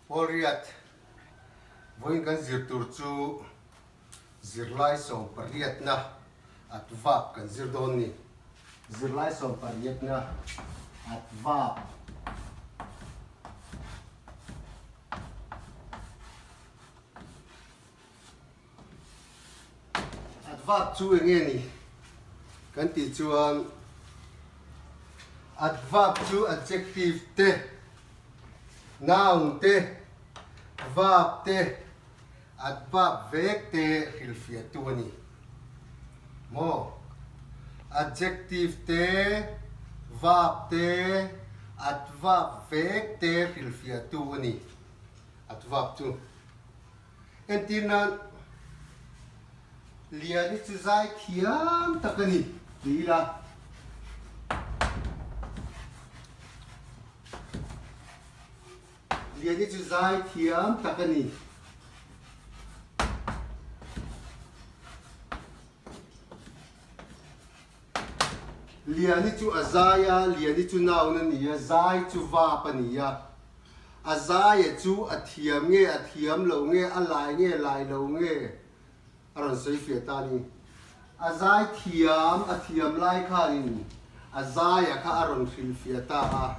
Pawlriat, Vawiin kan zir tur chu zirlai sawmpariatna adverb kan zir dawn ni. Zirlai sawmpariatna adverb. Adverb chu eng nge ni kan tih chuan adverb chu adjective te, noun te, verb te, adverb vek te hrilhfiahtu a ni. Maw? Adjective te, verb te, adverb vek te hrilhfiahtu a ni. Adverb chu. Entir nan, Liani chu zai thiam tak a ni ti ila. Liani chu zai thiam tak a ni. Liani chu a zai a, Liani chu noun a ni a, zai chu verb a ni a. A zaia chu a thiam nge, a thiam lo nge, a lai nge, lai lo nge a rawn sawi fiah ta a ni. A zai thiam, a thiam lai khanin a zaia kha a rawn hrilh fiah ta a.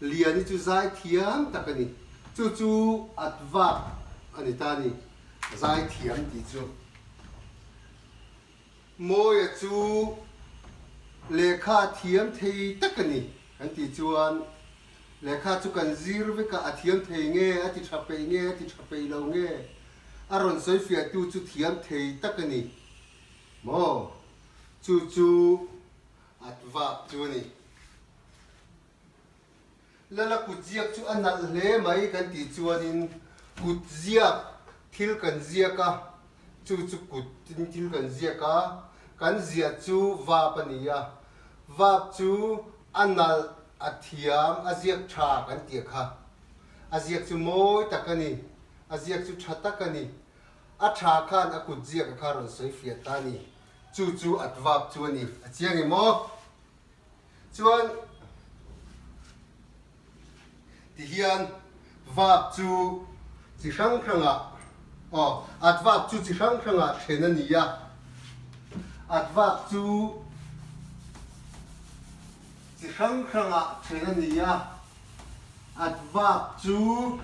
Liani chu zai thiam tak a ni. Chu chu adverb a ni ta a ni, zai thiam tih chu. Mawia chu lehkha thiam thei tak a ni kan tih chuan lehkha chu kan zir vek a, a thiam thei nge, a ti tha peih nge, a ti tha peih lo nge, a rawn sawi fiahtu chu thiam thei tak a ni maw? Chu chu adverb chu a ni. Lala kut ziak chu a nalh hle mai kan tih chuanin kut ziak thil kan ziak a, chu chu kutin thil kan ziak a, kan ziah chu vap a ni a, vap chu a nalh, a thiam, a ziak tha kan tih kha. A ziak chu mawi tak a ni, a ziak chu tha tak a ni, a tha khan a kut ziak a kha rawn sawi fiah ta a ni, chu chu adverb chu a ni, a chiang em aw? Chuan tihian verb chu chi hrang hrangah aw adverb chu chi hrang hrangah then a ni a, adverb chu chi hrang hrangah then a ni a, adverb chu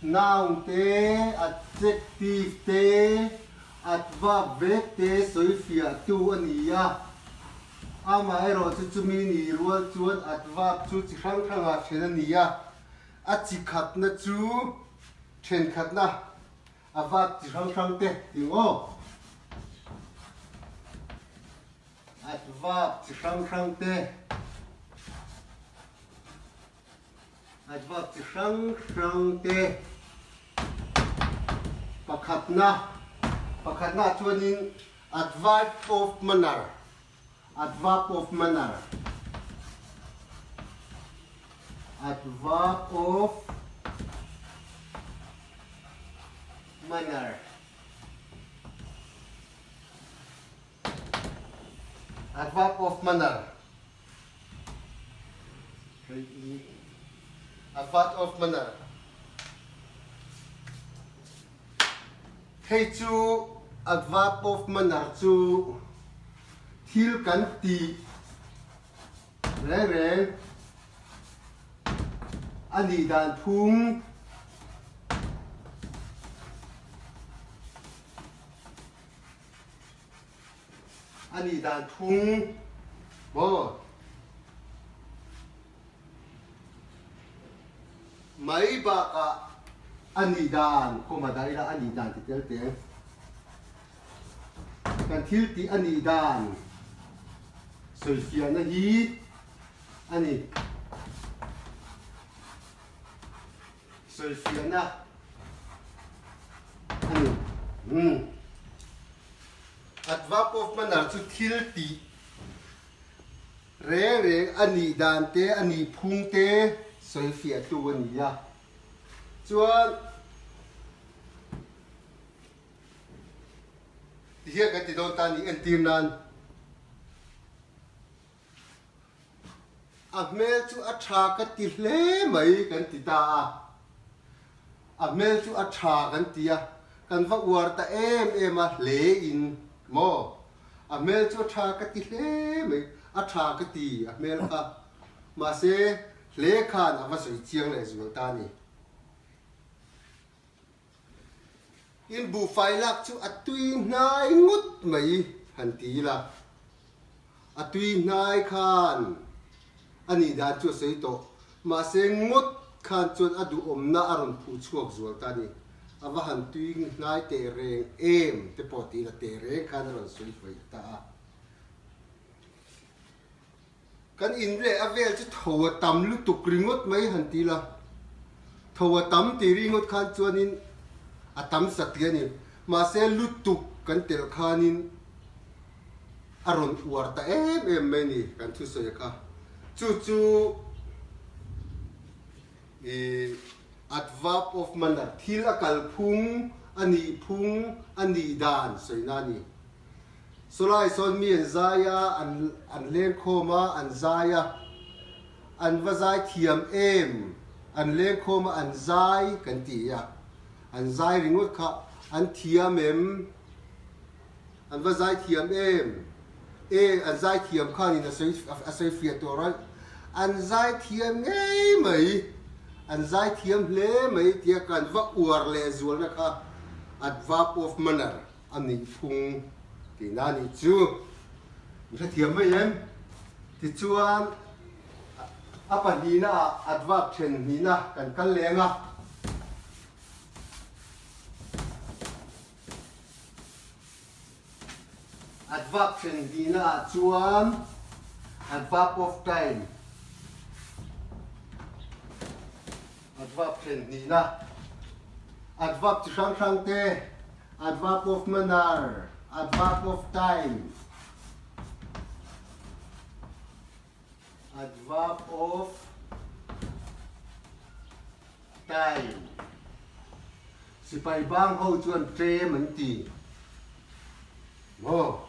noun te, adjective te, adverb vek te sawifiahtu a ni a. Amaherawh chu chumi ni rual chuan adverb chu chi hrang hrangah then a ni a, a chi khatna chu thenkhatna a verb chi hrang hrang te tih aw. Adverb chi hrang hrang te, adverb chi hrang hrang te pakhatna, pakhatna chuanin Adverb of manner, adverb of manner, adverb of manner, adverb of manner, adverb of manner. Hei chu adverb of manner chu thil kan tih reng reng a nih dan phung a nih dan phung maw? Mai bakah a nih dan, khawma dah ila a nih dan ti tel teng. Kan thil tih a nih dan sawifiahna hi a ni. Sawifiahna a ni. Umm. Adverb of manner chu thil tih Reng reng a nih dan te, a nih phung te sawi fiahtu a ni a. Chuan tihian kan ti dawn ta ni entir nan. A hmel chu a tha ka ti hle mai kan ti ta a. A hmel chu a tha kan ti a, kan va uar ta em em a hle in maw? A hmel chu a tha ka ti hle mai, a tha ka ti a hmel kha. Mahse, hle khan a va sawi chiang leh zual ta a ni. In buhfai lak chu a tui hnai ngawt mai han ti ila, a tui hnai khan a nih dan chu a sawi tawh, mahse ngawt khan chuan a duhawmna a rawn phuh chhuak zual ta a ni. A va han tui hnai teh reng em te pawh ti ila teh reng khan a rawn sawi faih ta a. Kan in leh a vel chu tho a tam lutuk ringawt mai han ti la, tho a tam tih ringawt khan chuanin a tam sat tih a ni. Mahse lutuk kan telh khanin a rawn uar ta em em mai ni kan thusawi kha. Chu chu ih adverb of manner thil a kalphung a nihphung a nih dan sawina a ni. Sawlai sawn mi an zai a, an an lengkhawm a, an zai a, an va zai thiam em, an lengkhawm a, an zai kan ti a, an zai ringawt kha an thiam em, an va zai thiam em, e an zai thiam khanin a sawi a sawi fiah tawh rawih, an zai thiam ngei mai, an zai thiam hle mai tia kan va uar leh zualna kha adverb of manner. A nih phung tihna a nih chu i hrethiam mai em? Tichuan a pahnihna ah adverb then hnihna kan kal leng a. Adverb then hnihna ah chuan adverb of time Adverb then hnihna adverb chi hrang hrang te Adverb of manner, adverb of time, adverb of time. Sipai bang ho chuan tlem an ti maw?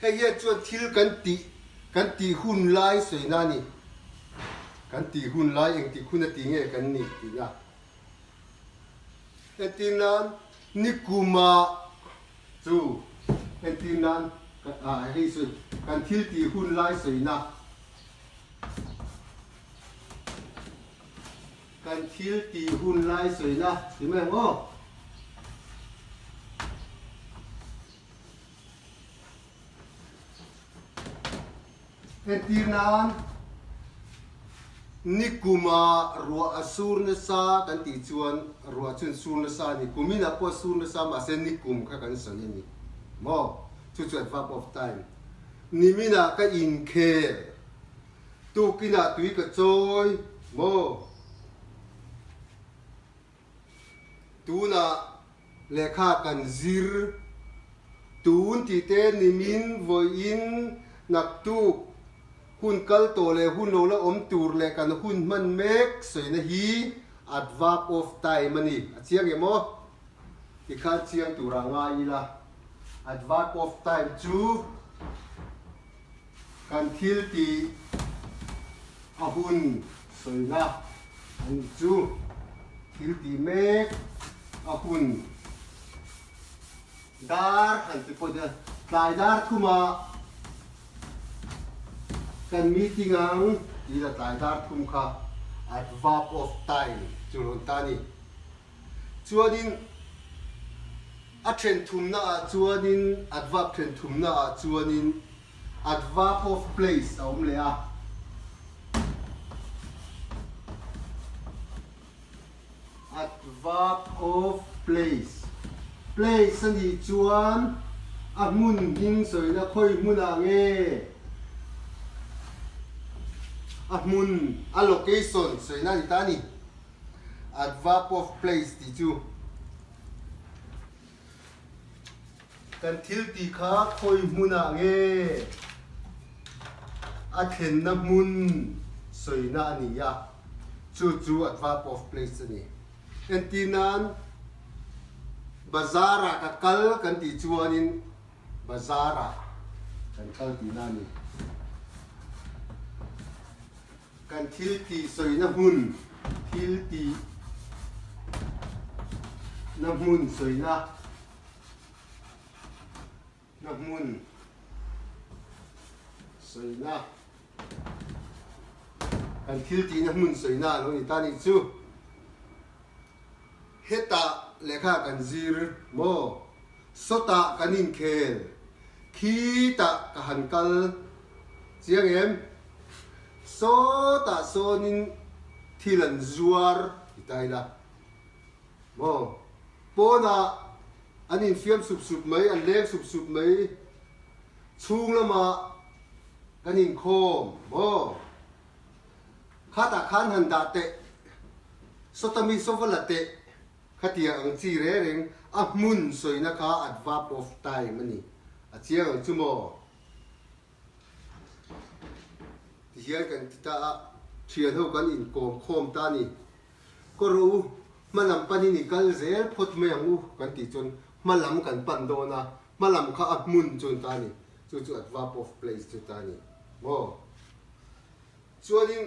Hei hian chuan thil kan tih kan tih hun lai sawina a ni. Kan tih hun lai engtik hun a ti nge kan nih tihna. Entir nan nikuma chu entir nan hei sawi kan thil tih hun lai sawina kan thil tih hun lai sawina ti mai ang aw. Entir nan, nikuma ruah a sur nasa kan tih chuan ruah chuan sur nasa a ni. Kuminah pawh a sur nasa mahse nikum kha kan sawi a ni maw? Chu chu adverb of time. Niminah ka inkhel, tukinah tui ka chawi maw? Tunah lehkha kan zir tun tih te nimin vawiin naktuk hun kal tawh leh hun lo la awm tur leh kan hun hman mek sawina hi adverb of time a ni. A chiang em aw? Tikhan chiang turah ngai ila adverb of time chu Kan thil tih a hun sawina a nih chu. Thil tih mek a hun dar han ti pawh hian tlai dar thumah kan meeting ang tih la tlai dar thum kha adverb of time chu rawn ta a ni. Chuanin a then thumna ah chuanin adverb then thumna ah chuanin Adverb of place a awm leh a. Adverb of place. Place a nih chuan a hmun hming sawina khawi hmunah nge a hmun, a location sawina a ni ta a ni. Adverb of place tih chu. Kan thil tih kha khawi hmunah nge a thlenna hmun sawina a ni a, chu chu adverb of place a ni. Entir nan, Bazar-ah ka kal kan tih chuanin bazar-ah kan kal tihna a ni. Kan thil tih sawina hmun, thil tih na hmun sawina na hmun sawina kan thil tih na hmun sawina a lo ni ta nih chu. Hetah lehkha kan zir maw? Sawtah kan inkhel, khitah ka han kal chiang em? Sawtah sawnin thil an zuar ti ta ila maw? Pawnah an infiam sup sup mai, an leng sup sup mai, chhung lamah kan inkhawm maw? Khatah khan han dah teh, sawta mi sawva la teh, khatiang ang chi reng reng a hmun sawina kha adverb of time a ni. A chiang ang chu maw? Ti hian kan ti ta a, thian ho kan inkawm khawm ta a ni. Kaw rawh u, hma lam panin i kal zel phawt mai ang u kan tih chuan hma lam kan pan dawn a, hma lam kha a hmun chu an ta a ni. Chu chu adverb of place chu ta a ni maw? Chuanin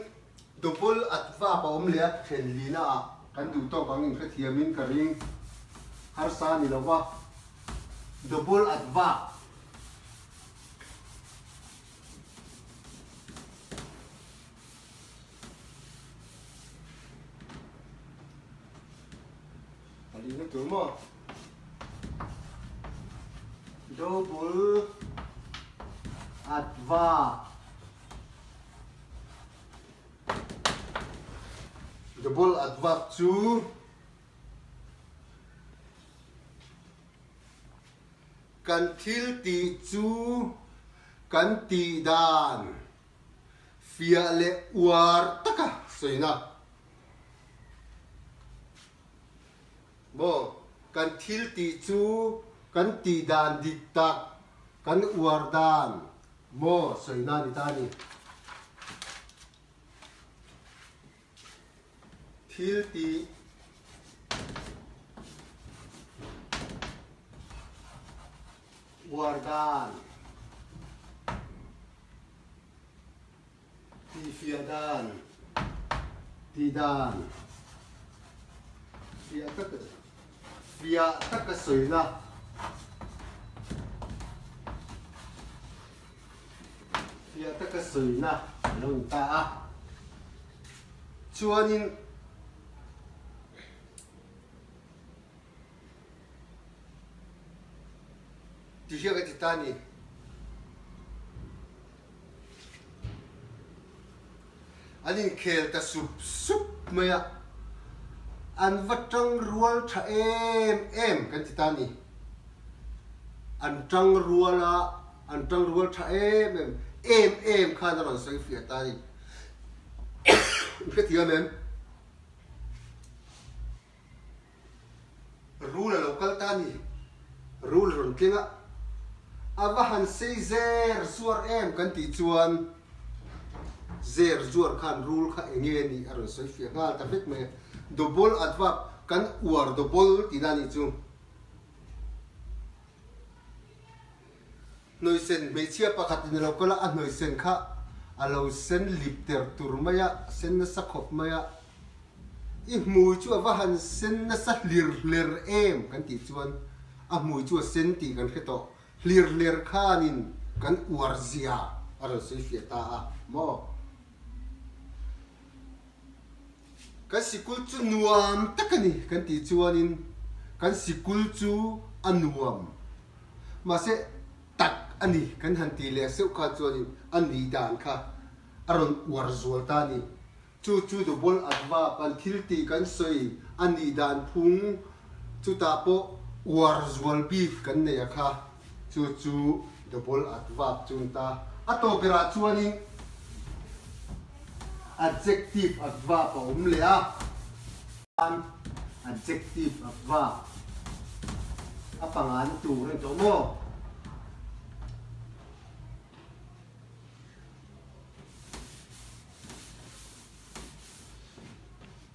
double adverb a awm leh a, then lina ah kan duh tawk ang inhrethiamin ka ring harsa a ni lo va, double adverb. A lina tur maw? Double adverb. Double adverb chu kan thil tih chu kan tih dan fiah leh uar taka sawina. Maw, kan thil tih chu kan tih dan dik tak, kan uar dan Maw sawina ni ta ni. Thil tih uar dan, tihfiah dan, tih dan, fiah taka fiah taka sawina. Fiah taka sawina a lo ni ta a. Chuanin ti hian ka ti ta a ni. An inkhel ta sup sup mai a, an va tang rual tha em em kan ti ta a ni. An tang rual a, an tang rual tha em em, em em khan a rawn sawi fiah ta a ni. Hrethiam em? Rul a lo kal ta a ni. Rul rawn tling a, a va han sei zer zuar em kan tih chuan zer zuar khan rul kha eng nge nih a rawn sawi fiah nghal ta vek mai a. Double adverb kan uar double tihna a nih chu. Hnawihsen hmeichhia pakhat in a lo kal a, a hnawihsen kha a lo sen lip ter tur mai a, sen nasa khawp mai a. I hmui chu a va han sen nasa hlir hler em kan tih chuan a hmui chu a sen tih kan hre tawh. Hlir hler khanin kan uar zia a rawn sawi fiah ta a maw? Kan sikul chu nuam tak a ni kan tih chuanin kan sikul chu a nuam. Mahse tak a ni kan han tih leh seuh kha chuanin a nih dan kha a rawn uar zual ta a ni. Chu chu double adverb an thil tih kan sawi a nih dan phung chutah pawh uar zual bik kan nei a kha chu chu double adverb chu an ta. A tawp berah chuanin adjective adverb a awm leh a. Adjective adverb a pangan tur a ni tawh maw?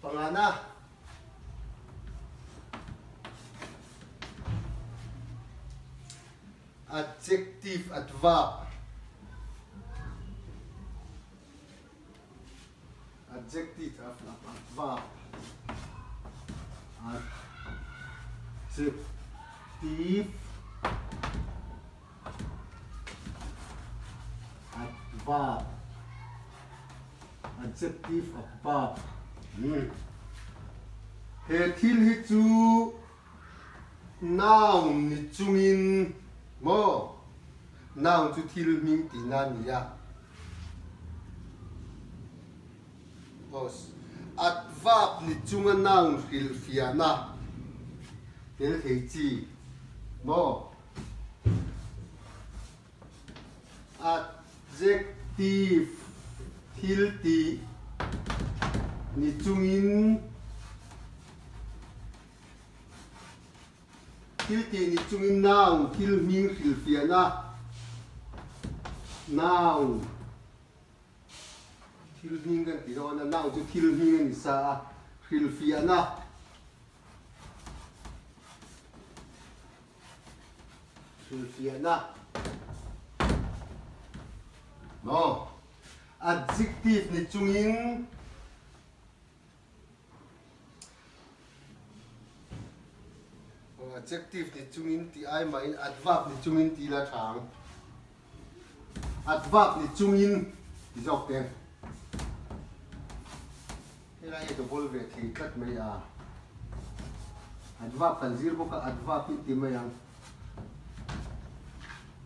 Pangana. Adjective adverb. Adjective adverb adjective adverb adjective adverb He thil hi chu noun ni chungin maw noun chu thil hming tihna a ni a. Adverb ni chunga noun hrilhfiahna tel thei chi maw? Adjective thil tih ni chungin Thil tih ni chungin noun thil hming hrilhfiahna noun thil hming kan ti dawn a, noun chu thil hming a ni sa a, hrilhfiahna hrilhfiahna maw adjective ni chungin Adjective ni chungin tih ai mahin adverb ni chungin tih la tha ang. Adverb ni chungin ti zawk teng. Helai hi ka bawl ve thei tlat mai a. Adverb kan zir bawk a, adverb in ti mai ang.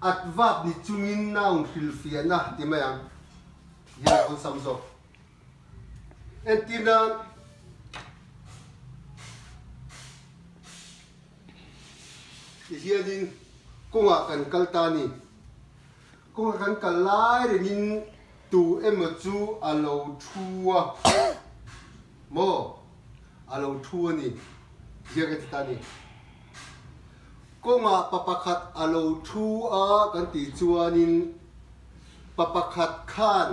Adverb ni chungin noun hrilhfiahna ti mai ang. Hian a awlsam zawk. Entir nan ti hianin kawngah kan kal ta a ni. Kawngah kan kal lai rengin tu emaw chu a lo thu a maw? A lo thu a ni hian ka ti ta a ni. Kawngah pa pakhat a lo thu a kan tih chuanin Pa pakhat khan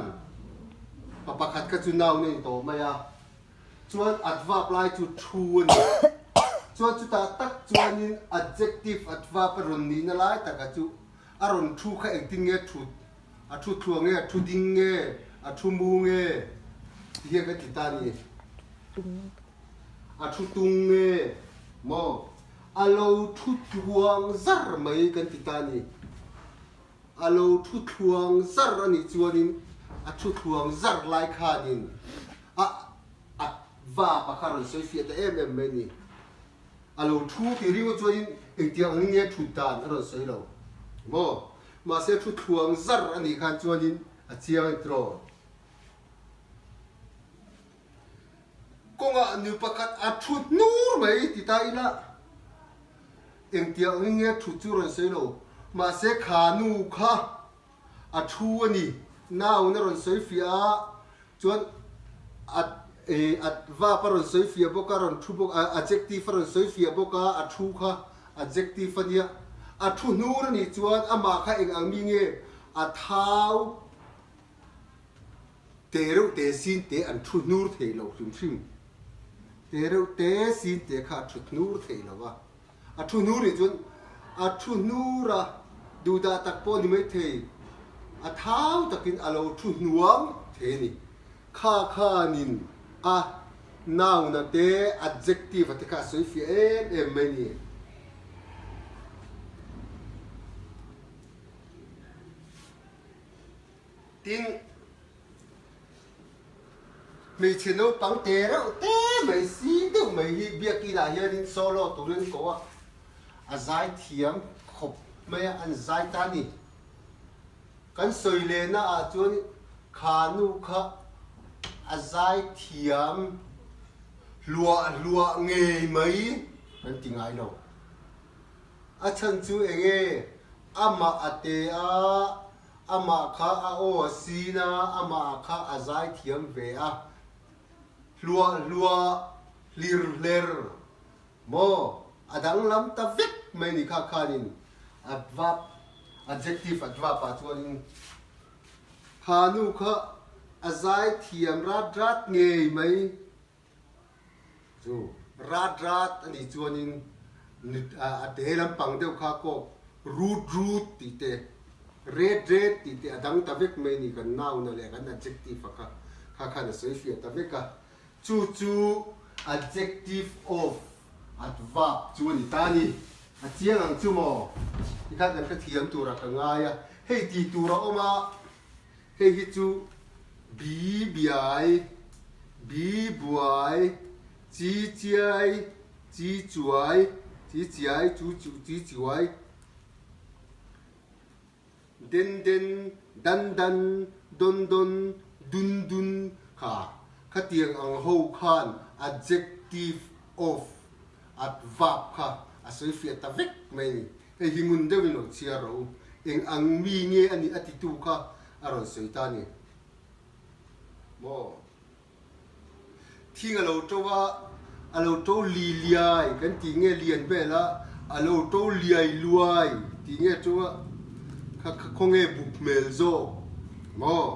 pa pakhat kha chu nau nei tawh mai a, chuan adverb lai chu thu a ni. Chuan chutah tak chuanin adjective adverb a rawn nihna lai taka chu a rawn thu kha engtin nge thut, a thu thluah nge, a thu ding nge, a thu mu nge ti hian ka ti ta a ni. A thu tung nge maw? A lo thu tluang zar mai kan ti ta a ni. A lo thu thluang zar a nih chuanin a thu thluang zar lai khanin a a va pa kha rawn sawi fiah ta em em mai a ni. A lo thu tih ringawt chuanin engtiang angin nge thut dan a rawn sawi lo maw? Mahse thu thluang zar a nih khan chuanin a chiang a ni tiraw? Kawngah nu pakhat a thu hnur mai ti ta ila engtiang angin nge thut chu rawn sawi lo. Mahse kha nu kha a thu a ni. Noun a rawn sawi fiah a, chuan a adverb a rawn sawi fiah bawk a, rawn thu bawk a, adjective a rawn sawi fiah bawk a, a thu kha adjective a nia. A thu hnur a nih chuan amah kha eng ang mi nge a thau Te reuh te sin te an thu hnur thei lo hrim hrim. Te reuh te sin te kha a thu hnur thei lo a. A thu hnur nih chuan a thu hnur a, duhdah tak pawh ni mai thei, a thau takin a lo thu hnuang thei a ni. Kha khanin a noun a te adjective a te kha a sawi fiah em em mai a ni. Tin, hmeichhe naupang te reuh te mai sing deuh mai hi biakinah hianin solo turin ko a, a zai thiam khawp mai a, an zai ta a ni. Kan sawi lehna ah chuan kha nu kha a zai thiam hluah hluah ngei mai kan ti ngai lo. A chhan chu eng nge? Amah a te a. Amah kha a aw a sin a, amah kha a zai thiam ve a. Hluah hluah, hlir hler maw? A danglam ta vek mai ni kha khanin adverb, adjective adverb ah chuanin kha nu kha a zai thiam rat rat ngei mai. Chu rat rat a nih chuanin a te lampang deuh kha kawk rut rut tih te, ret ret tih te a dang ta vek mai a ni kan noun-a leh kan adjective-a kha. Kha khan a sawi fiah ta vek a. Chu chu adjective of adverb chu a ni ta a ni. A chiang ang chu maw? Tikhan kan hrethiam turah ka ngai a. Hei tih tur a awm a, hei hi chu bi biai, bi buai, chi chiai, chi chuai, chi chiai, chu chu, chi chuai. Den den, dan dan, don don, dun dun kha khatiang ang ho khan adjective of adverb kha a sawi fiah ta vek mai a ni. Hei hi ngun deuhin lo chhiar rawh u. Eng ang mi nge a nih a titu kha a rawn sawi ta a ni maw? Thing a lo to a, a lo to li liai kan tih nge lian vel a, a lo to liai luai tih nge chu a kha kha khawnge buk hmel zawk maw?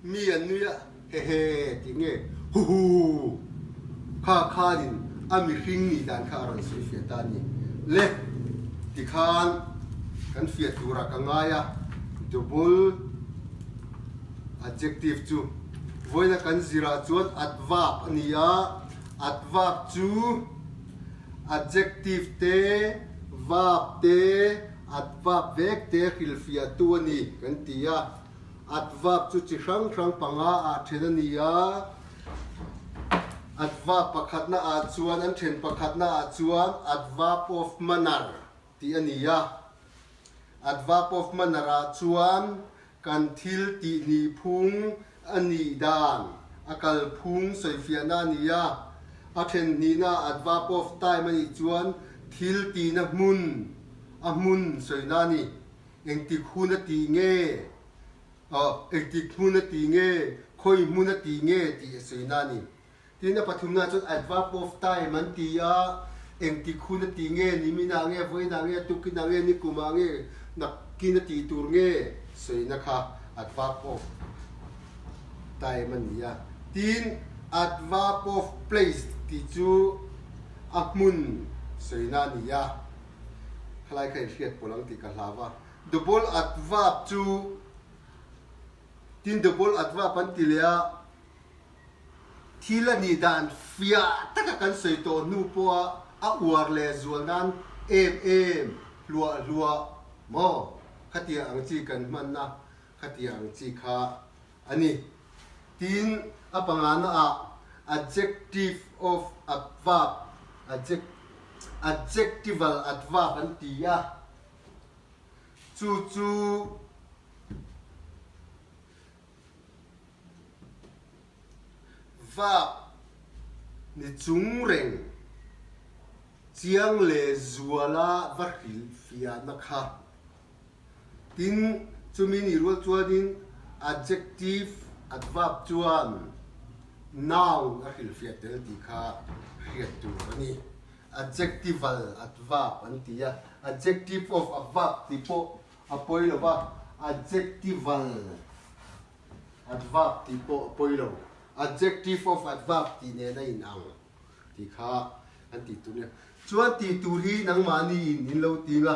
Mi an nui a, hehe tih nge huhu kha khanin a mihring nih dan kha a rawn sawi fiah ta a ni. Le tikhan kan fiah turah ka ngai a, double adjective chu vawiina kan zirah chuan adverb a ni a, adverb chu adjective te, verb te, adverb vek te hrilhfiahtu a ni kan ti a. Adverb chu chi hrang hrang panga ah then a ni a, adverb pakhatna ah chuan an then pakhatna ah chuan adverb of manner tih a ni a. Adverb of manner ah chuan kan thil tih nih phung a nih dan a kal phung sawifiahna a ni a. A then hnihna adverb of time a nih chuan thil tihna hmun a hmun sawina a ni. Engtik hun a tih nge? Aw, engtik hmun a tih nge? Khawi hmun a tih nge? tih a sawi na a ni. Tin, a pathumna chuan adverb of time an ti a, engtik hun a tih nge? Niminah nge? Vawiinah nge? Tukinah nge? Nikumah nge? Nakin a tih tur nge? Sawina kha adverb of time a ni a. Tin, adverb of place tih chu a hmun sawina a ni a. Khalai kha in hriat pawlh ang tih ka hlau a. Double adverb chu tin double adverb an ti leh a, thil a nih dan fiah taka kan sawi tawh hnu pawha a uar leh zual nan em em, hluah hluah maw khatiang ang chi kan hmanna khatiang ang chi kha a ni. Tin, a pangana ah adjective of adverb, adjectival adverb an ti a, chu chu verb ni chung reng chiang leh zuala va hrilhfiahna kha. Tin, chumi nih rual chuanin adjective, adverb chuan noun a hrilhfiah tel tih kha hriat tur a ni. Adjectival adverb an ti a, adjective of a verb tih pawh a pawi lo va, adjectival adverb tih pawh a pawi lo. Adjective of adverb tih nen a inang tih kha an tih tur a ni. Chuan tih tur hi nangmahni in in lo ting a.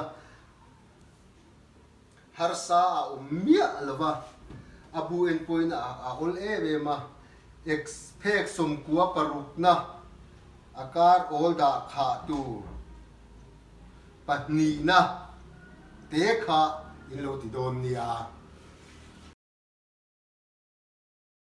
Harsa a awm miah lo va, a bu en pawhin a awl em em a, ex phek 96 na a kar awl dah khah tur pahnihna te kha in lo ti dawn nia.